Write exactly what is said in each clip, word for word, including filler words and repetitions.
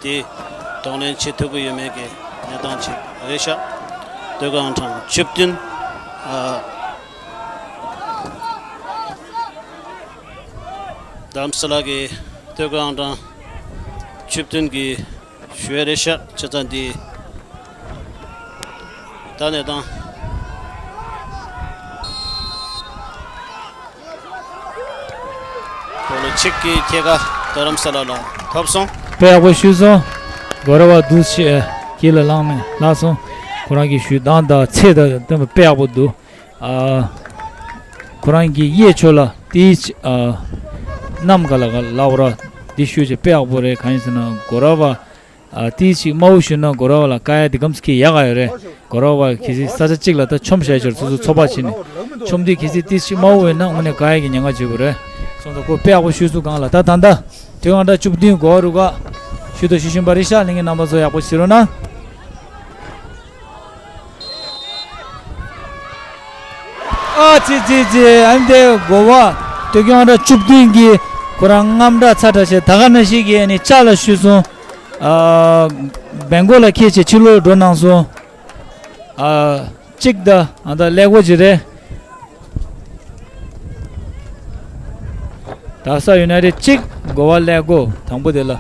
དེ་གདོང་ལེན་བྱེད་ཐུབ་ཀྱི་ཡོད་མེད་ཀྱི་གནས་སྟངས་ཅིག་རེད་ཤག་སྟོད་འགག་ཨང་གྲངས་བཅུ་བདུན། ཨ། རྡ་རམ་ས་ལ་གི་སྟོད་འགག་ཨང་གྲངས་བཅུ་བདུན་གྱི་ཞུ་ཡས་རེད་ཤག་བྱས་ཙང་འདི་ད་གནས་སྟངས། གོ་ལོ་གཅིག་གི་ཐད་ཀ་རྡ་རམ་ས་ལ་ལ་ཐོབ་སོང་། དཔེ་ཡག་པོ་ཞུས་སོང་། གོ་ར་བ་འདུག་ཤེས་དཀྱིལ་ལ་ལངས་ནས་ལངས་སོང་། ཁོ་རང་གི་ཞུ་སྟངས་དང་ཚད་དང་ལྡན་པ་དཔེ་ཡག་པོ་འདུག་ཨ། ཁོ་རང་གི་གཡས་ཕྱོགས་ལ་ཏིས་ཨ། གནམ་ག་ལ་ག་ལ་བ་ར་འདི་ཞུ་ཅེས་དཔེ་ཡག་པོ་རེད། གང་ཡིན་ཟེར་ན་གོ་ར་བ་ཨ། ཏིས་ཅིག་དམའ་བོ་ཞུ་ན་གོ་ར་བ་ལ་ཀ་ཡ་འདི་གམ་སྐྱེ་ཡག་ག་ཡོད་རེད། གོ་ར་བ་གལ་སྲིད་ས་ཆ་གཅིག་ལ་ད་ཆོམ་བྱ་ཡ་ཆོར་སོ་སོ་ཚོ་པ་བྱེད་ནས་ཆོམ་དུས་གལ་སྲིད་ཏིས་ཅིག་དམའ་བོ་ཡོད་ན་དངོས་གནས་ཀ་ཡ་གི་ཉེན་ཁ་བྱེད་དགོས་རེད། སོང་ཙང་ཁོ་དཔེ་ཡག་པོ་ཞུས་སུ་གང་ལ་ད་ད་ད་དུས་ང་འདྲ་བཅུ་བདུན་གོ་རུ་ག་ཞུ་དོ་ཞུ་བཞིན་པ་རེད་ཤག་ལྷན་རྒྱས་རྣམ་པ་ཚོ་ཡག་པོ་བྱེད་རོགས་གནང་། ཨ་ཙི་ཙི་ཙི། ཨ་ནི་དེ་གོ་བ་སྟོད་ཀྱང་འདྲ་བཅུ་བདུན་གྱི་ཁོ་རང་རྔམ་དྲག་ཚ་དྲག་བྱས། ད་ག་ནང་བཞིན་གྱི་ཨ་ནི་ལྕགས་ལ་ཞུས་སོང་། ཨ། བེང་གོ་ལ་ཁྱེད་ཀྱིས་ཕྱི་ལོགས་འགྲོ་གནང་སོང་། ཨ། གཅིག་ད་ཨ་ད་ཀླད་ཀོར་ཅིག་རེད། རྡ་ས་ཡུ་ནའི་ཊེཌ་གཅིག་གོ་བ་ཀླད་ཀོར་དང་པོ་དེ་ལ། ཨ།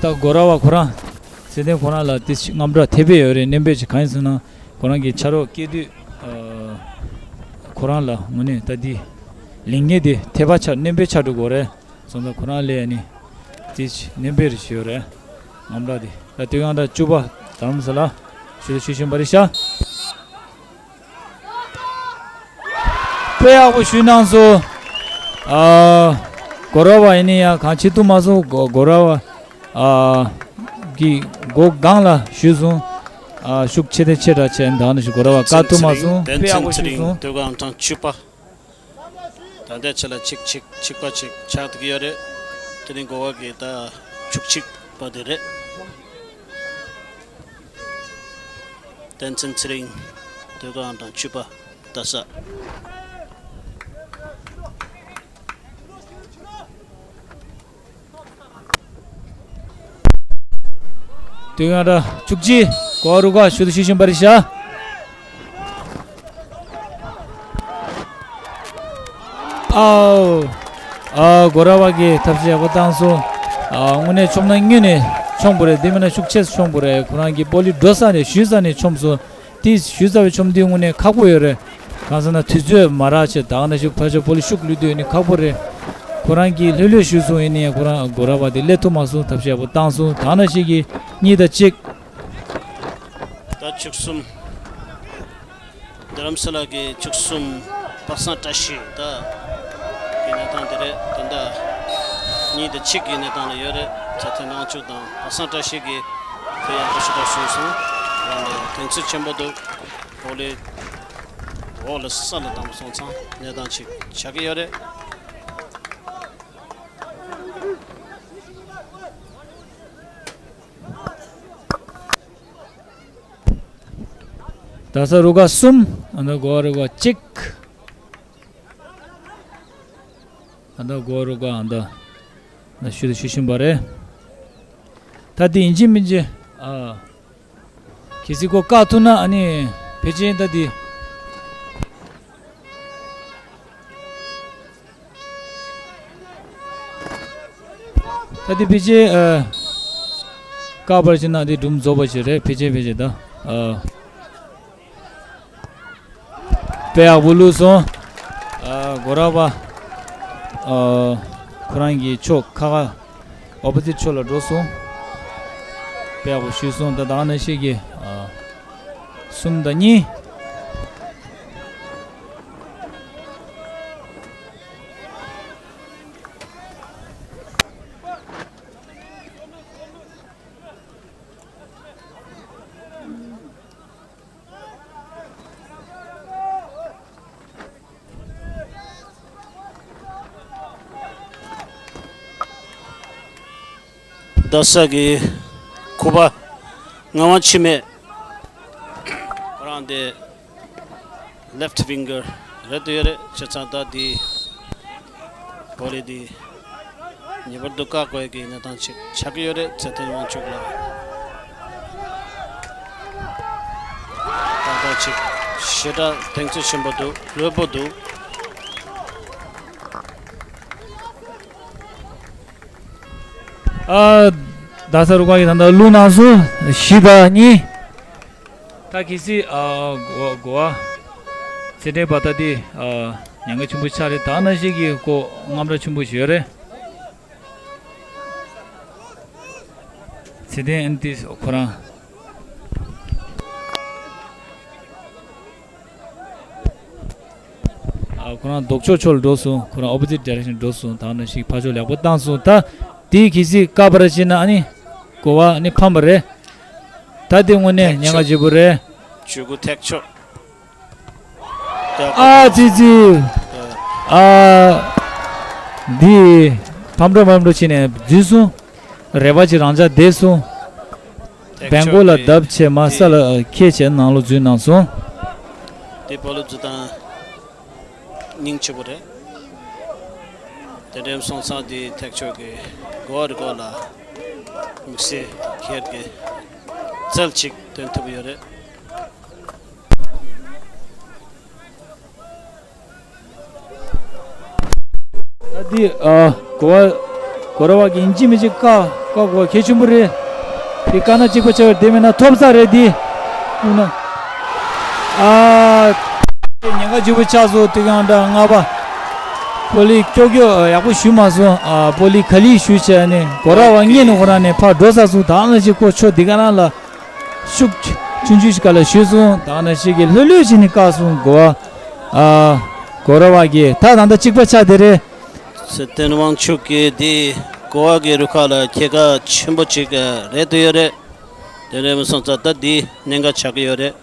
ད་གོ་ར་བ་ཁོ་རང་ཚེ་བརྟན་ཁོ་རང་ལ་དེ་རྔམ་དྲག་ཐེབས་པས་ཡོད་རེད། མནན་པས་ཅིག་གང་ཡིན་ཟེར་ན་ཁོ་རང་གི་ཕྱག་རོགས་སྐྱེས་དུས་ཨ། ཁོ་རང་ལ་དངོས་གནས་ད་འདི་ལིང་ངེ་དེ་ཐེབས་པ་ཆགས་མནན་པས་ཆགས་འགྲོ་དགོས་རེད། སོང་ཙང་ཁོ་རང་ལས་ནི་དེ་མནན་པས་རེ་ཞིག་ཡོད་རེད། རྔམ་དྲག་དེ་ད་དུས་ཡང་ད་བཅུ་པ་རྡ་རམ་ས་ལ་ཞུ་ཞུ་བཞིན་པ་རེད་ཤག་དཔེ་ཡག་པོ་ཞུས་གནང་སོང་། ཨ། གོ་ར་བ་ཡིན་ནི་ཡང་གང་བྱེད་ཐུབ་མ་སོང་། གོ་གོ་ར་བ་ཨ། གི་མགོ་སྒང་ལ་ཞུས་སོང་། ཨ། ཤུགས་ཆེ་དེ་ཆེ་དྲག་ཆེ་འདང་ནི་ཞུ་གོ་ར་བ་བཀག་ཐུབ་མ་སོང་། དཔེ་ཡག་པོ་ཞུས་སོང་། སྟོད་འགག་ཨང་གྲངས་བཅུ་པ། ད་ལྟའི་ཆ་ལ་གཅིག་གཅིག་གཅིག་པ་གཅིག་ཆགས་བསྡད་ཀྱི་ཡོད་རེད། དེ་ནི་འགོ་བ་གི་ད་བཅུ་གཅིག་པ་དེ་རེད། བསྟན་འཛིན་ཚེ་རིང་། སྟོད་འགག་ཨང་གྲངས་བཅུ་པ། རྡ་ས། དུས་ཡང་འདྲ་བཅུ་གཅིག་གོ་རུ་ག་ཞུ་དུ་ཞུ་བཞིན་པ་རེད་ཤག་ཨའོ། ཨ། གོ་ར་བ་གིས་ཐབས་ཤེས་ཡག་པོ་བཏང་སོང་། ཨ། དངོས་གནས་མཆོང་ན་སྔོན་ནས་མཆོང་དགོས་རེད། དེ་མིན་ན་ཤུགས་ཆེ་ཙམ་མཆོང་དགོས་རེད། ཁོ་རང་གི་པོ་ལི་འགྲོ་ས་ནས་ཞུ་ས་ནས་མཆོངས་སོང་། དེ་ཞུ་ས་བའི་མཆོང་དུས་དངོས་གནས་ཁག་པོ་ཡོད་རེད། གང་ཟེར་ན་དུས་ཚོད་མ་རག་བྱས་ད་ག་ནང་བཞིན་ཕར་ཕྱོགས་པོ་ལི་ཤུགས་ལུས་དུས་ནི་ཁག་པོ་རེད། ཁོ་རང་གིས་ལྷོད་ལྷོད་ཞུས་སོང་། ཡིན་ནའི་ཁོ་རང་གོ་ར་བ་དེ་སླེབས་ཐུབ་མ་སོང་། ཐབས་ཤེས་ཡག་པོ་བཏང་སོང་། ད་ག་ནང་བཞིན་གྱི་གཉིས་དང་གཅིག་ད་བཅུ་གསུམ། རྡ་རམ་ས་ལ་གི་བཅུ་གསུམ་པ་སངས་བཀྲ་ཤིས་ད་གི་གནས་སྟངས་དེ་རེད། ད་ལྟ་གཉིས་དང་གཅིག་གི་གནས་སྟངས་ལ་ཡོད་རེད། ཚེ་བརྟན་དབང་ཕྱུག་དང་པ་སངས་བཀྲ་ཤིས་ཀྱི་དེ་ཡག་པོ་ཞེ་དྲག་ཞུས་སོང་། རང་ལ་དོན་ཚུལ་ཆེན་པོ་འདུག་གོ་ལའི་འོག་ལ་ས་ལ་བཏང་སོང་ཙང་གནས་སྟངས་ཅིག་ཆགས་ཀྱི་ཡོད་རེད། རྡ་ས་རུ་ཁག་གསུམ། ཨ་ནི་གོ་རུ་ཁག་གཅིག་ཨ་ནི་གོ་རུ་ཁག་ཨ་ནི་ན་ཞུ་དུ་ཞུ་བཞིན་པ་རེད། ད་དེ་ཡིན་གཅིག་མིན་གཅིག་ཨ། གལ་སྲིད་ཁོ་བཀག་ཐུབ་ན་ཨ་ནི་ཕལ་ཆེར་ད་དེ། ད་དེ་ཕལ་ཆེར་ཨ། བཀག་པར་བྱེད་ན་དེ་སྒྲུང་རྫོགས་པ་ཞིག་རེད། ཕལ་ཆེར་ཕལ་ཆེར་ད་ཨ། དཔེ་ཡག་པོ་བླུགས་སོང་། ཨ། གོ་ར་བ། ཨ། ཁོ་རང་གི་ཕྱོགས་ཁ་ཁ་ཨོ་པོ་ཟིཊ་ཕྱོགས་ལ་འགྲོ་སོང་། དཔེ་ཡག་པོ་ཞུས་སོང་། ད་ད་ག་ནང་བཞིན་གྱི་ཨ། གསུམ་དང་གཉིས། རྡ་ས་གི་ཁུ་པ་ ངག་དབང་འཆི་མེད། ཁོ་རང་དེ་left winger རེད་འདུག་ཡོད་རེད། བྱས་ཙང་ད་དེ་བོ་ལི་དེ་ངེས་པར་དུ་བཀག་དགོས་ཀྱི་གནས་སྟངས་ཅིག་ཆགས་ཀྱི་ཡོད་རེད། ཚེ་བརྟན་དབང་ཕྱུག་ལགས། ཏག་ཏག་ཅིག་ཞེ་དྲག་གདེང་ཚོད་ཆེན་པོ་འདུག་ལྷོད་པོ་འདུག་ཨ། རྡ་ས་རུ་ཁག་གིས་ད་ལྟ་བླུགས་གནང་སོང་། བཞི་དང་གཉིས། ད་གལ་སྲིད་ཨ་གོ་གོ་བ་ཚེ་བརྟན་པ་ད་དེ་ཨ་ཉེན་ཁ་ཆེན་པོ་ཆགས་རེད། ད་ནང་བཞིན་གྱི་ཁོ་དངངས་སྐྲག་ཆེན་པོ་ཞིག་ཡོད་རེད། ཚེ་བརྟན་ཨན་ཏིས་ཁོ་རང་ཨ་ཁོ་རང་ལྡོག་ཕྱོགས་ཕྱོགས་ལ་འགྲོ་སོང་། ཁོ་རང་opposite direction འགྲོ་སོང་། ད་ནང་བཞིན་ཕར་ཕྱོགས་ལེགས་པོ་བཏང་སོང་། ད་དེ་གལ་སྲིད་བཀག་པར་བྱས་ན་ཨ་ནི་གོ་བ་ཨ་ནི་ཕམ་པ་རེད། ད་དེ་དངོས་གནས་ཉེན་ཁ་ཆེ་པོ་རེད། ཇུ་གུ་ཐེག་ཆོད། ཨ་ཙི་ཙི། ཨ། འདི་ཕམ་འགྲོ་ཕམ་འགྲོ་བྱས་ནས་འཛུལ་སོང་། རེ་བ་ཅིག་རང་འཇགས་བསྡད་སོང་། བེང་ཀོ་ལ་བརྡབ་བྱས་མ་ས་ལ་ཁད་བྱས་ནང་ལོགས་འཛུལ་གནང་སོང་། དེ་བོ་ལི་འཛུལ་སྟངས་སྙིང་རྗེ་པོ་རེད། དེ་འདྲ་སོང་ཙང་དེ་ཐེག་མཆོག་གིས་གོ་བ་རི་གོ་ལ་དམིགས་བསལ་ཁྱེད་ཀྱི་རྩལ་ཅིག་སྟོན་ཐུབ་ཡོད་རེད། ད་འདི་ཨ་གོ་བ་གོ་ར་བ་གི་ཡིན་གཅིག་མིན་གཅིག་བཀག་བཀག་དགོས་གལ་ཆེན་པོ་རེད། དེ་བཀག་ན་གཅིག་པ་ཆགས་པ་རེད། དེ་མེད་ན་ཐོབ་ས་རེད། འདི་ཐུག་ན་ཨ་ཉེན་ཁ་ཆེན་པོ་ཆགས་སོང་། དེ་གང་འདྲ་ལྔ་པ་པོ་ལི་ཀྱོག་ཀྱོག་ཡག་པོ་ཞུ་མ་སོང་། ཨ་པོ་ལི་ག་ལི་ཞུ་བྱས་ནས་གོ་ར་བ་ངེད་ནས་ཁོ་རང་ནས་ཕར་འགྲོ་ས་སོང་། ད་ལ་ཅིག་ཁོ་ཆོ་འདི་ག་རང་ལ། ཤུགས་ཆུང་ཆུང་ཞིག་ག་ལ་ཞུས་སོང་། ད་ནང་བཞིན་གྱི་ལྷོད་ལྷོད་བྱས་ནས་བཀག་སོང་། གོ་བ་ཨ་གོ་ར་བ་གིས་ད་ད་ལྟ་གཅིག་པ་ཆགས་བསྡད་རེད། ཚེ་བརྟན་དབང་ཕྱུག་གིས་འདི་གོ་བ་གི་རུ་ཁག་ལ་ཁྱད་ཁ་ཆེན་པོ་ཅིག་རེད་འདུག་ཡོད་རེད། དེ་རེད་མ་སོང་ཙང་ད་འདི་གནད་འགག་ཆགས་ཀྱི་ཡོད་རེད།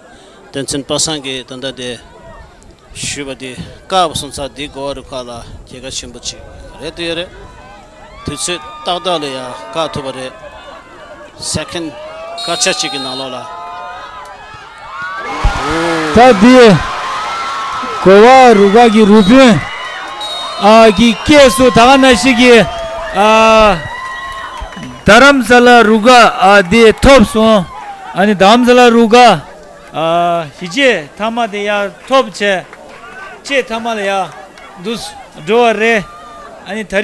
བསྟན་འཛིན་པ་སངས་ཀྱིས་ད་ལྟ་དེ། ཞུས་པ་དེ་བཀག་པ་སོང་ཙང་འདི་གོ་བ་རུ་ཁག་ལ་ཁྱད་ཁ་ཆེན་པོ་ཅིག་རེད་འདུག་ཡོད་རེད། དུས་ཚོད་ཏག་ཏག་ལ་ཡང་བཀག་ཐུབ་པ་རེད། སེ་ཀེན་སྐར་ཆ་གཅིག་གི་ནང་ལོགས་ལ། ད་འདི་གོ་བ་རུ་ཁག་གི་རུ་དཔོན་ཨ་གི་སྐད་སུ་ད་ག་ནང་བཞིན་གྱི་ཨ་རྡ་རམ་ས་ལ་རུ་ཁག་ཨ་འདི་ཐོབ་སོང་། ཨ་ནི་རྡ་རམ་ས་ལ་རུ་ཁག་ཨ་གཞིས་བྱེས་མཐའ་མ་དེ་ཡར་ཐོབ་བྱས། བྱེས་མཐའ་མ་ལ་ཡར་འདུག་འགྲོ་བ་རེད། ཨ་ནི་ད་